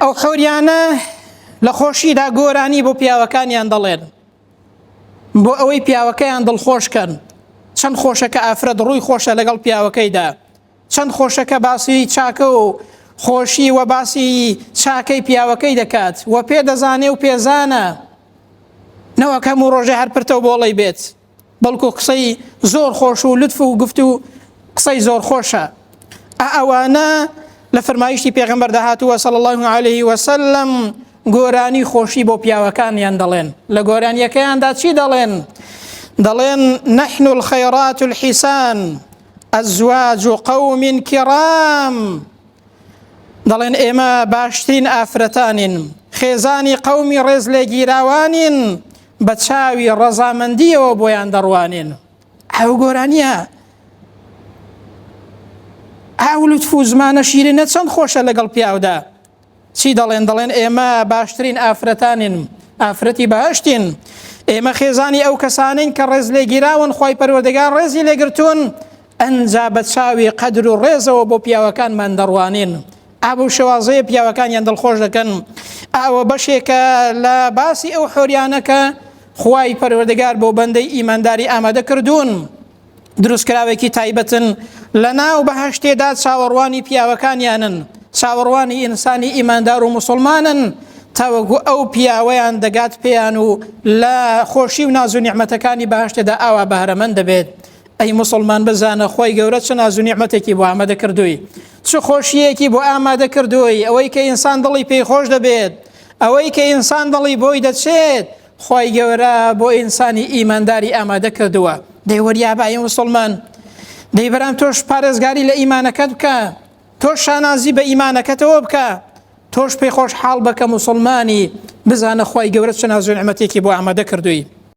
ئەو حۆریانە لە خۆشیدا گۆرانی بۆ پیاوەکانیان دەڵێن بۆ ئەوەی پیاوەکەیان دڵخۆش کەن. چەند خۆشە کە ئافرەت ڕووی خۆشە لەگەڵ پیاوەکەیدا. چەند خۆشە کە باسی چاکە و خۆشی و باسی چاکەی پیاوەکەی دەکات و پێ دەزانێ و پێزانە. نەوەک هەموو ڕۆژێ هەر پرتە و بۆڵەی بێت. بەڵکو قسەی زۆر خۆش و لوتف و گفت و قسەی زۆر خۆشە. ئا ئەوانە لە فەرمایشتی پێغەمبەردا هاتووە صلی اللە علیه وسلم گۆرانی خۆشی بۆ پیاوەکانیان دەڵێن. لە گۆرانیەکەیاندا چی دەڵێن؟ دەڵێن نحن الخیرات الحسان ئەزواج قوم کرام. دەڵێن ئێمە باشترین ئافرەتانین، خێزانی قەومی ڕێزلێگیراوانین، بە چاوی ڕەزامەندییەوە بۆیان دەڕوانین. ئەو گۆرانییە ئەو لوتف و زمانە شیرینە چەند خۆشە لەگەڵ پیاودا. چی دەڵێن؟ دەڵێن ئێمە باشترین ئافرەتانین، ئافرەتی بەهەشتین. ئێمە خێزانی ئەو کەسانەین کە ڕێزلێگیراون، خوای پەروەردگار ڕێزی لێگرتوون، ئەنجا بە چاوی قەدر و ڕێزەوە بۆ پیاوەکانمان دەڕوانین. ئا بەو شێوازەیە پیاوەکانیان دڵخۆش دەکەن. ئەوە بەشێکە لە باسی ئەو حۆریانە کە خوای پەروەردگار بۆ بەندەی ئیمانداری ئامادە کردوون. دروستکراوێکی تایبەتن لە ناو بەهەشتێدا چاوەڕوانی پیاوەکانیانن، چاوەڕوانی ئینسانی ئیماندار و موسڵمانن تاوەکو ئەو پیاوەیان دەگات پێیان و لە خۆشی و ناز و نیعمەتەکانی بەهەشتێدا ئاوا بەهرەمەند دەبێت. ئەی موسڵمان بزانە خوای گەورە چ ناز و نیعمەتێکی بۆ ئامادە کردووی، چ خۆشییەکی بۆ ئامادە کردووی، ئەوەی کە ئینسان دڵی پێی خۆش دەبێت، ئەوەی کە ئینسان دڵی بۆی دەچێت، خوای گەورە بۆ ئینسانی ئیمانداری ئامادە کردووە. دەی وریابە ئەی موسڵمان، دەی برام تۆش پارێزگاری لە ئیمانەکەت بکە، تۆش شانازی بە ئیمانەکەتەوە بکە، تۆش پێی خۆشحاڵ بە کە موسڵمانی، بزانە خوای گەورە چ ناز و نیعمەتێکی بۆ ئامادە کردووی.